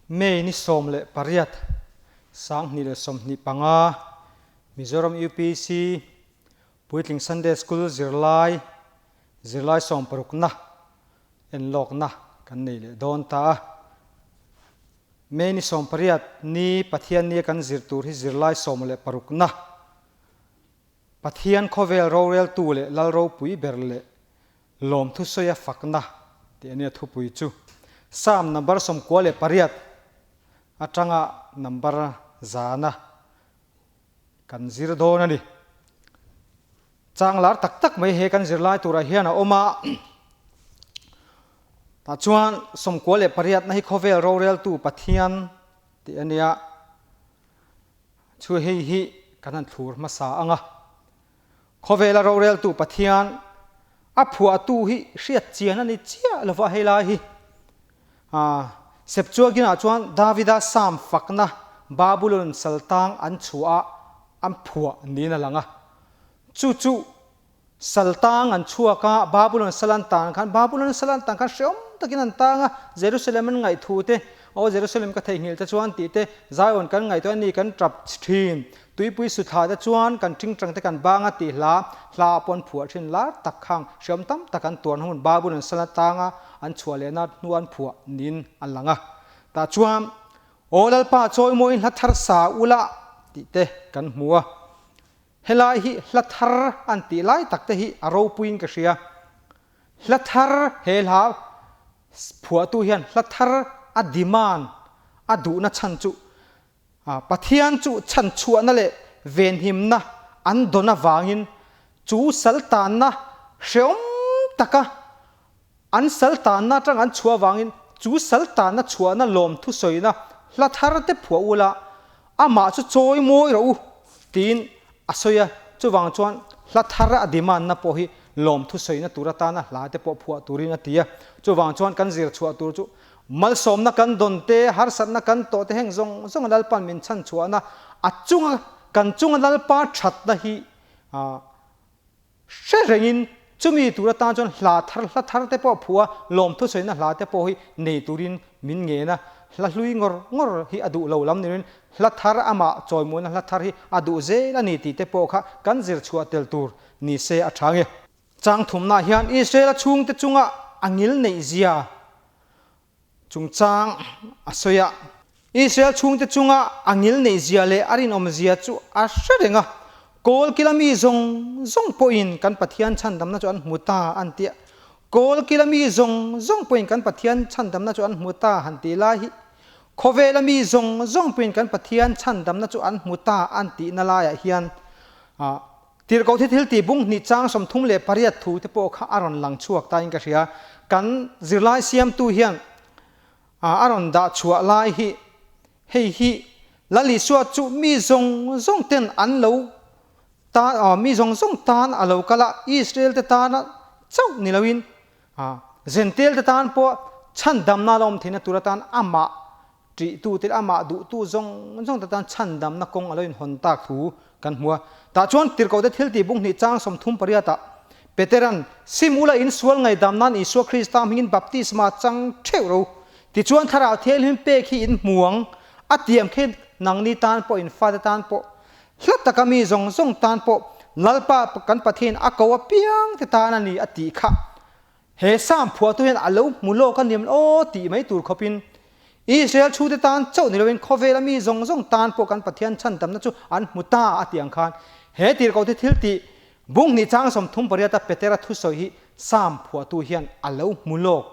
May ni 18, 2025, Mizoram UPC Puitling Sunday School zirlai, zirlai sawmparukna enlawkna kan nei leh dawn ta a. May ni 18 ni Pathian nia kan zir tur hi zirlai 16na Pathian khawvel roreltu leh lal ropui ber leh Lawmthu sawia fakna tih a nia thupui chu. Psalm number 98 atanga number zana kan zir dawn a ni. Chang lar tak tak mai he kan zir lai turah hian a awm a. Tah chuan 98 na hi khawvel roreltu Pathian tih a nia. Chu hei hi kan han thlur hmasa ang a. Khawvela roreltu Pathian a phuahtu hi hriat chian a ni chiah lo va helai hi. Septuagint ah chuan Davida Psalm fakna Babulon saltang an chhuah a an phuah niin a lang a. Chu chu saltang an chhuak a Babulon sal an tan khan Babulon sal an tan khan hreawm takin an tang a Jerusalem an ngaihthu te Aw Jerusalem ka theihnghilh te chuan tih te Zion kan ngaihtuah a ni kan tap thin. Tuipui suthla te chuan kan tingtang te kan bang a tih hla, hla a pawn phuah thin lar tak khang hriam tam tak an tuarna hmun Babul an sal atanga an chhuah lehna hnu an phuah niin a lang a. Tah chuan Aw Lalpa chawimawiin hla thar sa ula tih te kan hmu a. Helai hi hla thar an tih lai tak te hi a ropuiin ka hria. Hla thar he hla phuahtu hian hla thar a demand a duhna chhan chu Pathian chu chhanchhuahna leh venhimna an dawn avangin chu saltanna hreawm taka an saltanna atang an chhuah avangin chu saltanna chhuahna lawmthu sawina hla thar te phuah ula amah chu chawi mawi rawh u tiin a sawi a, chuvang chuan hla thar a demand na pawh hi lawmthu sawina tur atana hla te pawh phuah turin a ti a, chuvang chuan kan zir chhuah tur chu Malsawmna kan dawn te, harsatna kan tawh te heng zawng zawnga Lalpa'n min chhan chhuahna a chunga kan chunga Lalpa thatna hi hre rengin chumi tur atan chuan hla thar hla thar te pawh phuh a, lawmthu sawina hla te pawh hi nei turin min ngen a, hla hlui ngawr ngawr hi a duh lo lam nirin hla thar amah chawimuhna hla thar hi a duh zel a ni tih te pawh kha kan zir chhuah tel tur ni se a tha nge. Chang thumnah hian Israel-a chhungte chunga a ngil neih zia chungchang a sawi a. Israel chhungte chunga a ngil neih zia leh a rinawm zia chu a hre reng a, Kawl kila mi zawng zawng pawhin kan Pathian chhandamna chu an hmu ta an ti a. Kawl kila mi zawng zawng pawhin kan Pathian chhandamna chu an hmu ta han tih lai hi khawvela mi zawng zawng pawhin kan Pathian chhandamna chu an hmu ta an tihna laiah hian Tirhkoh thi thil tih bung hnih chang 38 thu te pawh kha a rawn lang chhuak ta in ka hria. Kan zirlai siamtu hian a rawn dah chhuah lai hi hei hi Lal Isua chu mi zawng zawng ten an lo tan mi zawng zawng tan a lo kal a, Israel te tana chauh ni loin Zentel te tan pawh chhandamna a la awm theihna tur atan amah Ṭihtu te leh amah duhtu zawng zawng te tan chhandamna kawng a lo inhawn tak thu kan hmu a. Tah chuan Tirhkohte thiltih bung hnih chang 38 ah Petera'n, Sim ula in sual ngaihdam nan Isua Krista hmingin baptisma chang ṭheuh ro. Tichuan Thlarau Thianghlim pek hi in hmu ang, a tiam khi nangni tan pawh in fate tan pawh, hla taka mi zawng zawng tan pawh Lalpa kan Pathian a ko apiang te tan a ni a tih kha. He Psalm phuahtu hian a lo hmu lawk a niam aw tih mai tur khawpin Israel chhute tan chauh ni loin khawvela mi zawng zawng tan pawh kan Pathian chhandamna chu an hmu ta a tih ang khan he tirhkohte thil tih bung hnih chang 38 a Petera thusawi hi Psalm phuahtu hian a lo hmu lawk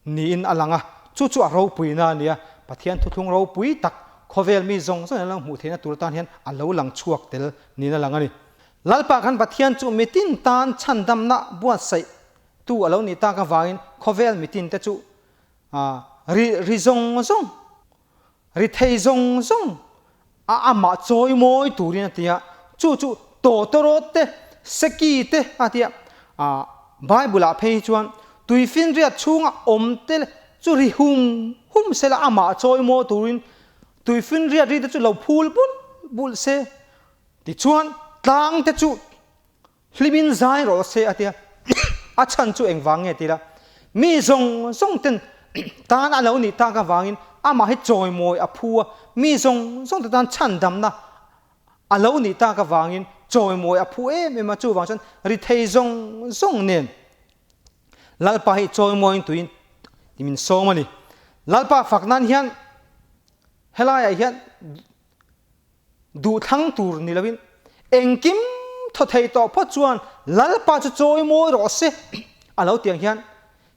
niin a lang a, chu chu a ropuina a nia, Pathian thuthlung ropui tak khawvel mi zawng zawng in an lo hmuh theihna tur tan hian a lo lang chhuak tel niin a lang a ni. Lalpa kan Pathian chu mitin tan chhandamna buatsaih tu a lo nih tak avangin khawvel mitin te chu ri ri zawng zawng, ri thei zawng zawng a amah chawi mawi turin a ti a, chu chu tawtawrawt te, seki te a ti a, Bible ah phei hi chuan tuifinriat chhunga awm te chu ri hum hum sela amah chawi mawi turin tuifinriat ri te chu lo phul bulh bulh se. Tichuan, tlangte chu hlimin zai rawh se a tia, a chhan chu engvang nge tila mi zawng zawng ten tan a lo nih tak avangin Amah hi chawimawi a phu a, mi zawng zawng te tan chhandamna a lo nih tak avangin chawimawi a phu em em a, chuvang chuan rithei zawng zawng nen Lalpa hi chawimawiin tuiin ti min sawm a ni. Lalpa fak nan hian helaiah hian duhthlang tur ni loin engkim thaw thei tawh phawt chuan Lalpa chu chawimawi rawh se a lo tiang hian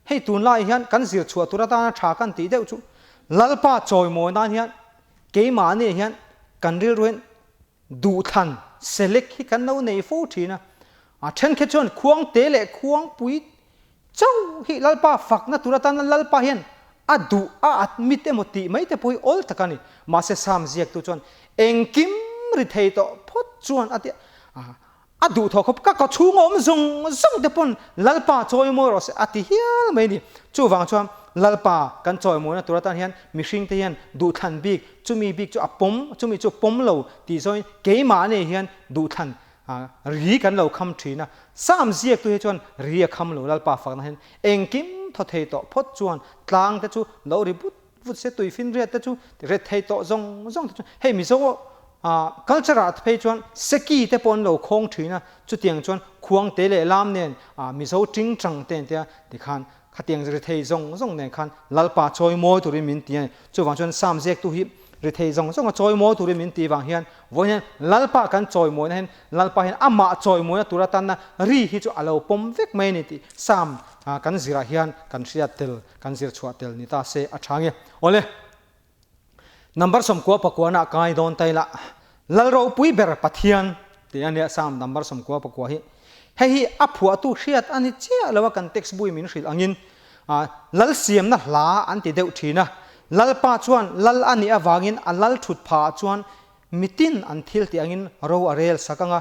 hei tunlai hian kan zir chhuah tur atana tha kan tih deuh chu Lalpa chawimawi nan hian keimahni hian kan rilru hian Duhthlan, select, hi kan lo nei fo thin a. A thenkhat chuan khuangte leh khuangpui chauh hi Lalpa fakna tur atana Lalpa hian a duh a admit emaw tih mai te pawh hi awl tak a ni. Mahse Psalm ziaktu chuan engkim ri thei tawh phawt chuan a ti a, a duh thaw khawp ka kaw chhung a awm zawng zawng te pawn Lalpa chawimawi rawh se a ti hial mai a ni. Chuvang chuan Lalpa kan chawimawina tur atan hian mihring te hian duhthlan bik chumi bik chu a pawm chumi chu pawm lo tih zawngin keimahni hian duhthlan ri kan lo kham thin a. Sam ziaktu hi chuan ri a kham lo Lalpa fakna hian engkim thaw thei tawh phawt chuan tlang te chu lo ri but Vut se tui finriat te chu ret thei tawh zawng zawng te chu hei Mizo culture ah te phei chuan seki te pawh an lo khawng thin a, chutiang chuan khuang te leh lam nen Mizo ting tang te an tia tikhan khatiang ri thei zawng zawng nen khan Lalpa chawi mawi turin min ti a ni. Chuvang chuan Sam ziaktu hi ri thei zawng zawng a chawi mawi turin min tih vang hian vawiin hian Lalpa kan chawi mawina hian Lalpa hian amah chawi mawina tur atanna ri hi chu a lo pawm vek mai a ni tih Sam kan zirah hian kan hriat tel. Kan zir chhuah tel ni ta se a tha nge. Awle. Number 90 pakuana kai dawn ta ila. Lal ropui ber Pathian tih a nia Psalm number 90 pakua hi. Hei hi a phuahtu hriat a ni chiah lo a kan text bui min hrilh angin Lal siamna hla an ti deuh thin a. Lalpa chuan Lal a nih avangin a Lal thut phah ah chuan mitin an thil tih angin ro a rel sak ang a.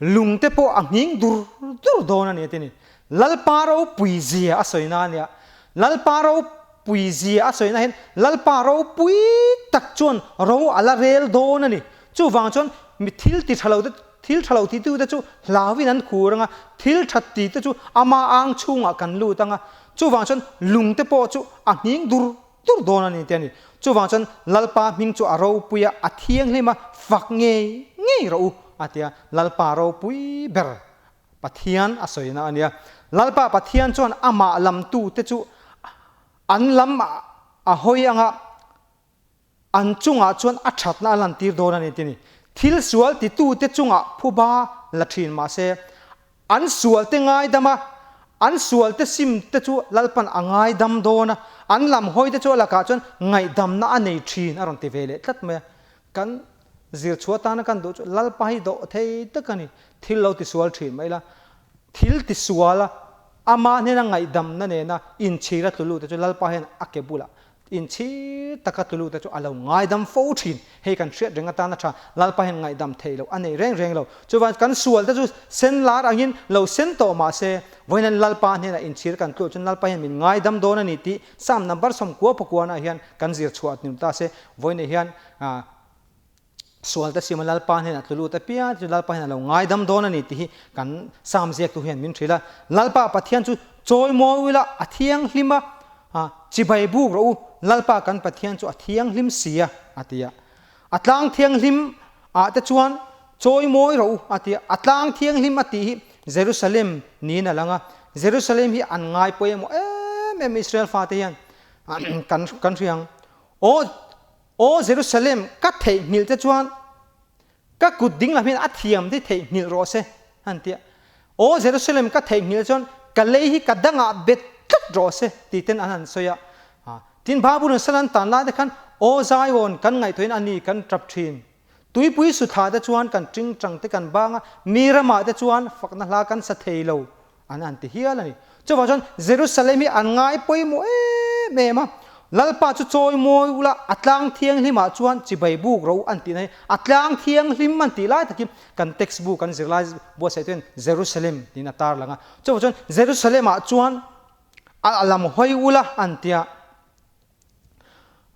Lung te pawh a nghing dur dur dawn a ni a ti ni. Lalpa ropui zia a sawina a nia. Lalpa ropui zia a sawina hian Lalpa ropui tak chuan ro a la rel dawn a ni. Chuvang chuan mi thil ti tha lo te, thil tha lo ti tu te chu hlauin an khur ang a, thil tha ti te chu ama ang chhungah kan lut ang a. Chuvang chuan lung te pawh chu a nghing dur dur dawn a ni te a ni. Chuvang chuan Lalpa hming chu a ropui a, a thianghlim a, fak ngei ngei rawh u a ti a. Lalpa ropui ber Pathian a sawina a nia. Lalpa Pathian chuan amah lamtute chu an lam a hawi anga an chungah chuan a thatna a lantir dawn a ni ti a ni. Thil sual titute chungah phuba la thin mahse An sualte ngaidam a, an sualte sim te chu Lalpan a ngaidam dawn a, an lam hawi te chu a lakah chuan ngaihdamna a nei thin a rawn ti ve leh tlat mai a. Kan zir chhuah atana kan duh chu Lalpa hi dawh thei tak a ni, thil lo tisual thin mai la, thil tisual a, ama hnena ngaihdamna nena inchhir a tlu lut te chu Lalpa hian a ke bulah Inchhir taka tulu te chu a lo ngaidam fo thin. Hei kan hriat reng atan a tha. Lalpa hian ngaihdam theih loh a nei reng reng lo. Chuvan kan sual te chu sen lar angin lo sen tawh mah se, vawiin Lalpa hnenah inchhir kan tluah chuan Lalpa hian min ngaidam dawn a ni tih Psalm number 90 pakuanah hian kan zir chhuah hnim ta se. Vawiin hian Sual te siam a Lalpa hnenah tlu lut apiang te chu Lalpa hian a lo ngaidam dawn a ni tih hi kan Psalm ziaktu hian min hrilh a. Lalpa Pathian chu chawimawi ula a thianghlim a, chibai buk rawh u, Lalpa kan Pathian chu a thianghlim si a, a ti a. A tlang thianghlim ah te chuan chawimawi rawh u, a ti a. A tlang thianghlim a tih hi Jerusalem niin a lang a. Jerusalem hi an ngai pawimawh em em Israel fate hian kan kan hria ang. Aw Aw Jerusalem, ka theihnghilh che chuan ka kut ding lam hian a thiam te theihnghilh rawh se, an ti a. Aw Jerusalem, ka theihnghilh chuan ka lei hi ka dangah bet tlat rawh se, tih ten an han sawi a. Tin, Babulon sal an tan lai te khan, Aw Zion, kan ngaihtuahin a ni kan tap thin. Tuipui suthla te chuan kan tingtang te kan bang a, mi ramah te chuan fakna hla kan sa thei lo. An an ti hial a ni. Chuvang chuan Jerusalem hi an ngai pawimawh em em a, Lalpa chu chawi mawi ula a tlang thianghlimah chuan chibai buk ro an tihna hi a tlang thianghlim an tih lai takin kan text book kan zirlai buatsaih chuan Jerusalem tiin a tarlang a. Chuvang chuan Jerusalem ah chuan a lam hawi ula an tia.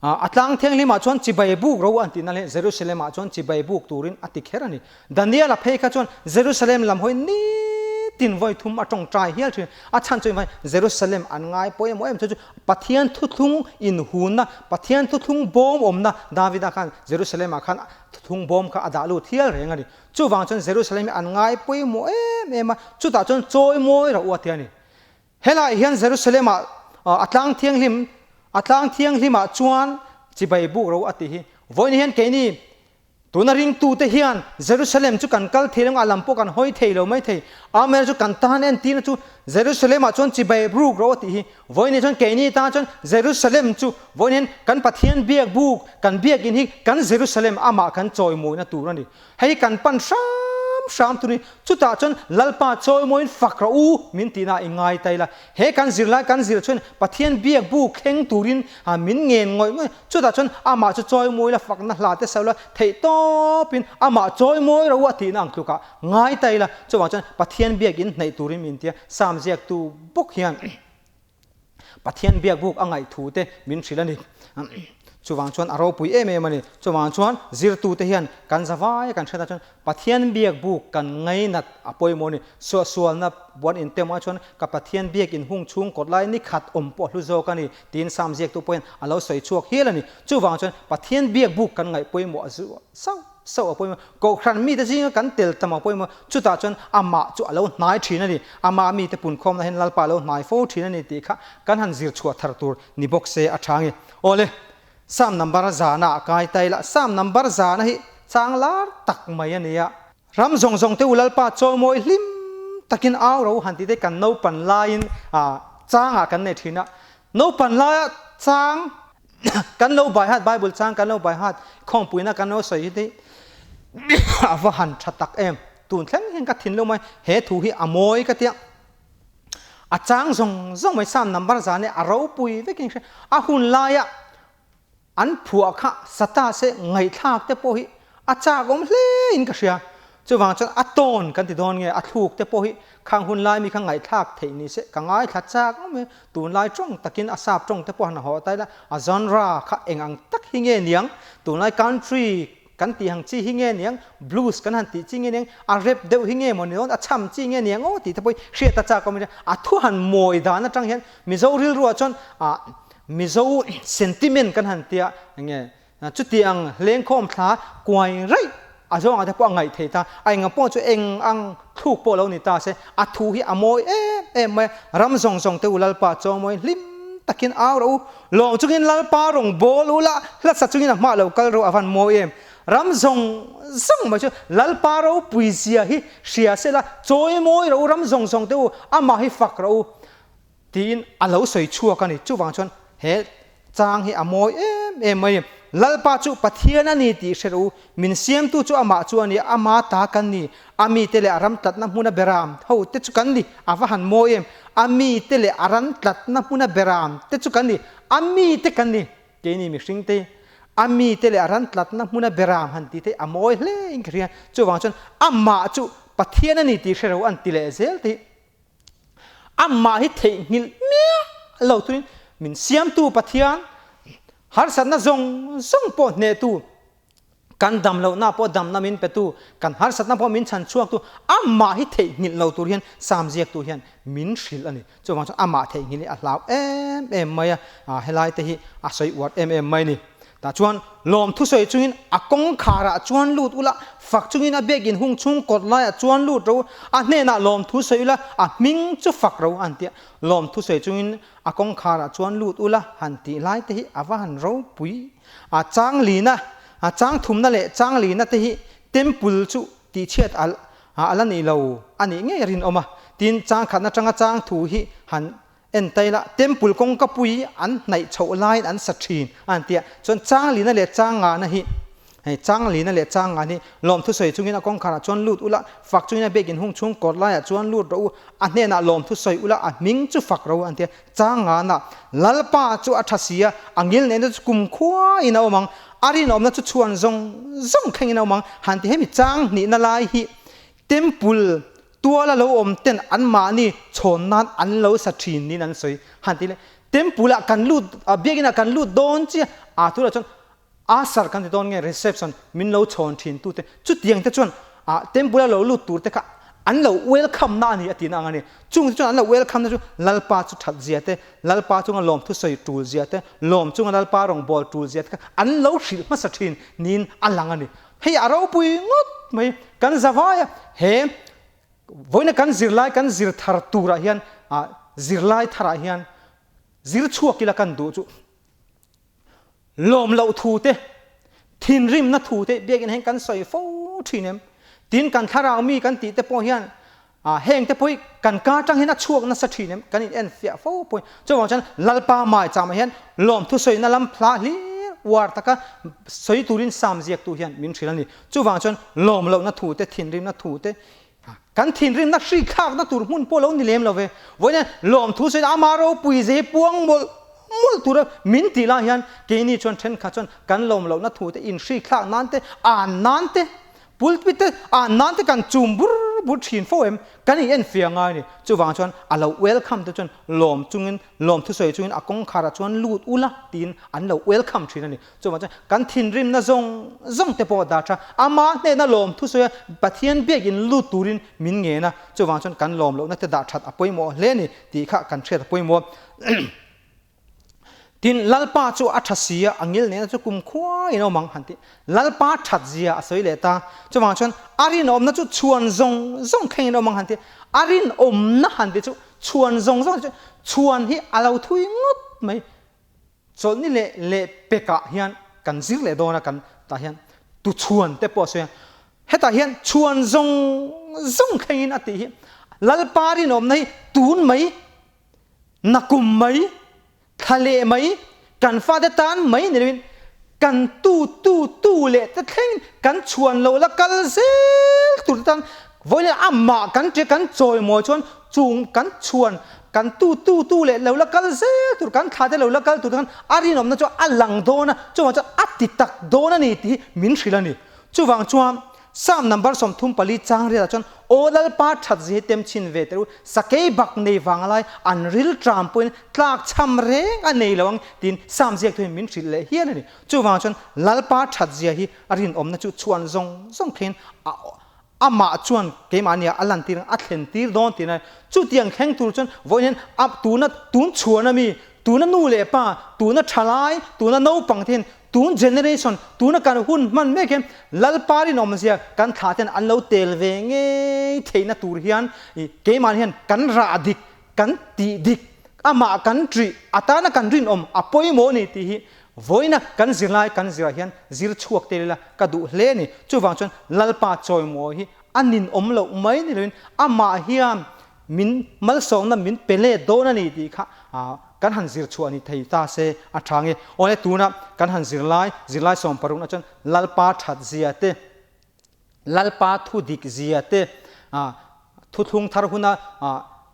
A tlang thianghlimah chuan chibai buk ro an tihna leh Jerusalem-ah chuan chibai buk turin a ti kher a ni. Daniel-a phei kha chuan Jerusalem lam hawi ni tin vawi thum a tawngtai hial thin. A chhan chu engvangin Jerusalem an ngai pawimawh em chu chu Pathian thuthlung inhunna, Pathian thuthlung bawm awmna Davida khan Jerusalem ah khan thuthlung bawm kha a dah lut hial reng a ni. Chuvang chuan Jerusalem hi an ngai pawimawh em em a, chutah chuan chawimawi rawh u a ti a ni. Helaiah hian Jerusalem ah a tlang thianghlim, a tlang thianghlim ah chuan chibai buk rawh u a tih hi. Vawiin hian keini Tuna ringtute hian Jerusalem chu kan kal thei lo, a lam pawh kan hawi thei lo mai thei. Amaherawhchu chu kan tan entirna chu Jerusalem-ah chuan chibai ruk rawh a tih hi. Vawiin chuan keini tan chuan Jerusalem chu vawiin hian kan Pathian biak buk, kan biakin hi kan Jerusalem amah kan chawimawina tur a ni. Hei hi kan pan hram hram tur a ni. Chutah chuan Lalpa chawimawiin fak rawh u min tihna i ngai ta ila. He kan zirlai kan zir chuan Pathian biak buk thleng turin min ngen ngawih ngawih. Chutah chuan amah chu chawimawi la fakna hla te sawi la theih tawpin amah chawimawi ro a tihna ang tlukah ngai ta ila. Chuvang chuan Pathian biak in hnaih turin min tia Sam ziaktu bawk hian Pathian biak buk a ngaih thu te min hrilh a ni. Chuvang chuan a ropui em em a ni. Chuvang chuan zirtute hian kan zavai kan hriatah chuan Pathian biak buk kan ngainat a pawimawh a ni. Suahsualna buan intemah ah chuan ka Pathian biak in hung chhung kawt lai ni khat awm pawh hlu zawk a ni tiin Sam ziaktu pawhin a lo sawi chhuak hial a ni. Chuvang chuan Pathian biak buk kan ngaih pawimawh a zu sauh sauh a pawimawh. Kohhran mite zinga kan tel tam a pawimawh. Chutah chuan amah chu a lo hnai thin a ni. Amah mite punkhawmna hian Lalpa a lo hnai fo thin a ni tih kha kan han zir chhuah thar tur ni bawk se a tha nge. Awle. Sam number zana a kai ta ila, Sam number zana hi chang lar tak mai a nia. Ram zawng zawng te u Lalpa chawimawi hlim takin au ro han tih te kan naupan laiin changah kan nei thin a. Naupan laia chang kan lo bai hat, Bible chang kan lo bai hat, khawngpuina kan lo sawi hi te a va han tha tak em. Tun thleng hian ka thinlung mai he thu hi a mawi ka tia. A chang zawng zawng mai Sam number zan hi a ropui vekin hria. A hun laia an phuah kha sata se ngaihthlak te pawh hi a chak awm hle in ka hria. Chuvang chuan a tawn kan ti dawn nge a thluk te pawh hi khang hun lai mi kha ngaihthlak theih ni se ka ngaithla chak awm e. Tunlai tawng takin a sap tawng te pawh han haw ta ila a genre kha eng ang tak hi nge niang tunlai country Kan tih ang chi hi nge niang, blues kan han tih chi nge niang, a rap deuh hi nge maw ni dawn, a chham chi nge niang aw tih te pawh hi hriat a chak awm a nia. A thu han mawi dan atang hian Mizo rilruah chuan ah Mizo sentiment kan han tia nge chuti ang hlengkhawm thla kuai raih a zawngah te pawh a ngaih theih ta. A enga pawh chu eng ang thluk pawh lo ni ta se a thu hi a mawi em em mai a. Ram zawng zawng te u Lalpa chaw mawi hlim takin au rawh u. Lawng chungin Lalpa rawn bawl u la, hlasa chungin a hmah lo kal rawh a van mawi em. Ram zawng zawng mai chu Lalpa ropui zia hi hria se la, chawi mawi rawh u, ram zawng zawng te u, amah hi fak rawh u, tiin a lo sawi chhuak a ni. Chuvang chuan he chang hi a mawi em em mai a ni. Lalpa chu Pathian a ni tih hre rawh u, min siamtu chu amah chu a ni, ama ta kan ni, a mite leh a ram tlatna hmuna beram ho te chu kan ni, a va han mawi em. A mite leh a ran tlatna hmuna beram te chu kan ni, a mite kan ni, keini mihring te, a mite leh a ran tlatna hmuna beram han tih te a mawi hle in ka hria, chuvang chuan amah chu Pathian a ni tih hre ro an ti leh zel te hi amah hi theihnghilh miah lo turin min siamtu Pathian harsatna zawng zawng pawh hnehtu Kan dam lohna pawh damna min petu, kan harsatna pawh min chhan chhuaktu, amah hi theihnghilh lo tur hian Sam ziaktu hian min hrilh a ni. Chuvang chuan amah theihnghilh hi a hlau em em mai a, helai te hi a sawi uar em em mai a ni. Tah chuan lawm thusawi chungin a kawngkharah chuan lut ula, fak chungin a biakin hung chhung kawt laiah chuan lut ro, a hnenah lawm thusawi ula, a hming chu fak ro an ti a. Lawm thusawi chungin a kawngkharah chuan lut ula han tih lai te hi a va han ropui. A chang lina, a chang thumna leh chang lina te hi temple chu tihchhiat a a la nih lo a nih ngei a rinawm a. Tin, chang khatna atanga chang thu hi han en ta ila, temple kawngka pui an hnaih chhoh laiin an sa thin a han ti a. Chuan chang lina leh chang ngana hi, hei chang lina leh chang ngan hi lawmthu sawi chungin a kawngkharah chuan lut ula, fak chungin a biakin hung chhung kawt laiah chuan lut rawh u, a hnenah lawmthu sawi ula, a hming chu fak rawh u an ti a. Changana, Lalpa chu a tha si a, a ngil nehna chu kum khuain a awm ang, a rinawmna chu chhuan zawng zawng thlengin a awm ang, han ti hemi chang hnihna lai hi Temple tuala lo awm ten anmahni chhawn nan an lo sa thin niin an sawi, han ti leh Temple ah kan lut, biakin ah kan lut dawn chiah a, tunah chuan Usher kan ti dawn nge reception min lo chhawn thin tute chutiang te chuan ah temple a lo lut tur te kha An lo welcome na a ni a tihna ang a ni. Chung te chuan an lo welcome na chu Lalpa chu that zia te, Lalpa chunga lawmthu sawi tul zia te, lawm chunga Lalpa rawngbâwl tul zia te kha an lo hrilh hmasa thin niin a lang a ni. Hei a ropui ngawt mai. Kan zavai a, he vawiina kan zirlai kan zir thar turah hian, zirlai tharah hian zir chhuak ila kan duh chu Lawm loh thu te, thinrimna thu te biakinn hian kan sawi fo thin em? Tin, kan thlarau mi kan tih te pawh hian heng te pawh hi kan kar tang hian a chhuak nasa thin em? Kan in en fiah fo pawhin. Chuvang chuan Lalpa maicham ah hian lawmthu sawina lam hla hlir uar taka sawi turin Sam ziaktu hian min hrilh a ni. Chuvang chuan lawm lohna thu te, thinrimna thu te Kan thinrimna hri thlakna tur hmun pawh lo ni lem lo ve. Vawiin lawmthu sawiin ama ropui ze hi puang mawlh mawlh tura min tih lai hian keini chuan thenkhat chuan kan lawm lohna thu te inhri thlak nan te, an nan te, pulpit te an nan te kan chum bur bur thin fo em? Kan in enfiah ngai a ni. Chuvang chuan a lo welcome te chuan lawm chungin lawmthu sawi chungin a kawngkharah chuan lut ula tiin an lo welcome thin a ni. Chuvang chuan kan thinrimna zawng zawng te pawh dah tha. Ama hnehna lawm thusawi a Pathian biakin lut turin min ngen a, chuvang chuan kan lawm lohna te dah that a pawimawh hle a ni tih kha kan hriat a pawimawh. Tin, Lalpa chu a tha si a, a ngil nehna chu kum khuaiin a awm ang han tih. Lalpa that zia a sawi leh ta. Chuvang chuan a rinawmna chu chhuan zawng zawng thlengin a awm ang han tih. A rinawmna han tih chu chhuan zawng zawng chu chhuan hi a lo thui ngawt mai. Chawlhni leh leh pekah hian kan zir leh dawn a, kan tah hian tu chhuan te pawh a sawi a, hetah hian chhuan zawng zawng thlengin a tih hi Lalpa rinawmna hi tun mai, nakum mai, thla leh mai, kan fate tan mai ni loin kan tu tu tu leh te thlengin kan chhuan lo la kal zel tur te tan Vawiin amah kan ṭe kan chawimawi chuan chung kan chhuan kan tu tu tu leh lo la kal zel tur kan thla te lo la kal tur te khan a rinawmna chu a lang dawn a, chuvang chuan a ti tak dawn a ni tih hi min hrilh a ni. Chuvang chuan Psalm number 34 chang riatah chuan Aw Lalpa that zia hi tem chhin ve teh u, sakei bak nei vang lai an ril ṭam pawhin tlak chham reng a nei lo ang tiin Psalm ziak thu hi min hrilh leh hial a ni. Chuvang chuan Lalpa that zia hi a rinawmna chu chhuan zawng zawng thlengin a Amah chuan keimahnia a lantir ang, a thlen tir dawn tih na. Chutiang thleng tur chuan vawiin hian a tuna tun chhuan ami, tuna nu leh pa, tuna thalai, tuna naupang te hian tun generation, tuna kan hun hman mek hian Lalpa rinawmzia kan thlah ten an lo tel ve ngei theihna tur hian keimahni hian kan rah dik, kan tih dik, amah kan ṭih, a tana kan rinawm a pawimawh a ni tih hi vawiina kan zirlai kan zirah hian zir chhuak tel ila ka duh hle a ni. Chuvang chuan Lalpa chawimawi hi a ninawm loh mai ni loin amah hian min malsawmna min pe let dawn a ni tih kha kan han zir chhuah ni thei ta se a tha nge. Awle tuna kan han zirlai zirlai sawmparukna chuan Lalpa that zia te, Lalpa thu dik zia te, thuthlung thar huna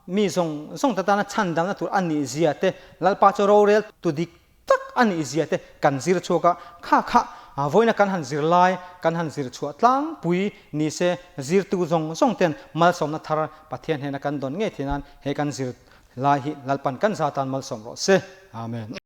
mi zawng zawng te tana chhandamna tur a nih zia te, Lalpa chu rorel tu dik tak a nih zia te kan zir chhuak a, kha kha vawiina kan han zir lai, kan han zir chhuah tlangpui ni se zirtu zawng zawng ten malsawmna thar Pathian hnena kan dawn ngei thei nan he kan zir lai hi Lalpan kan za tan malsawm rawh se. Amen.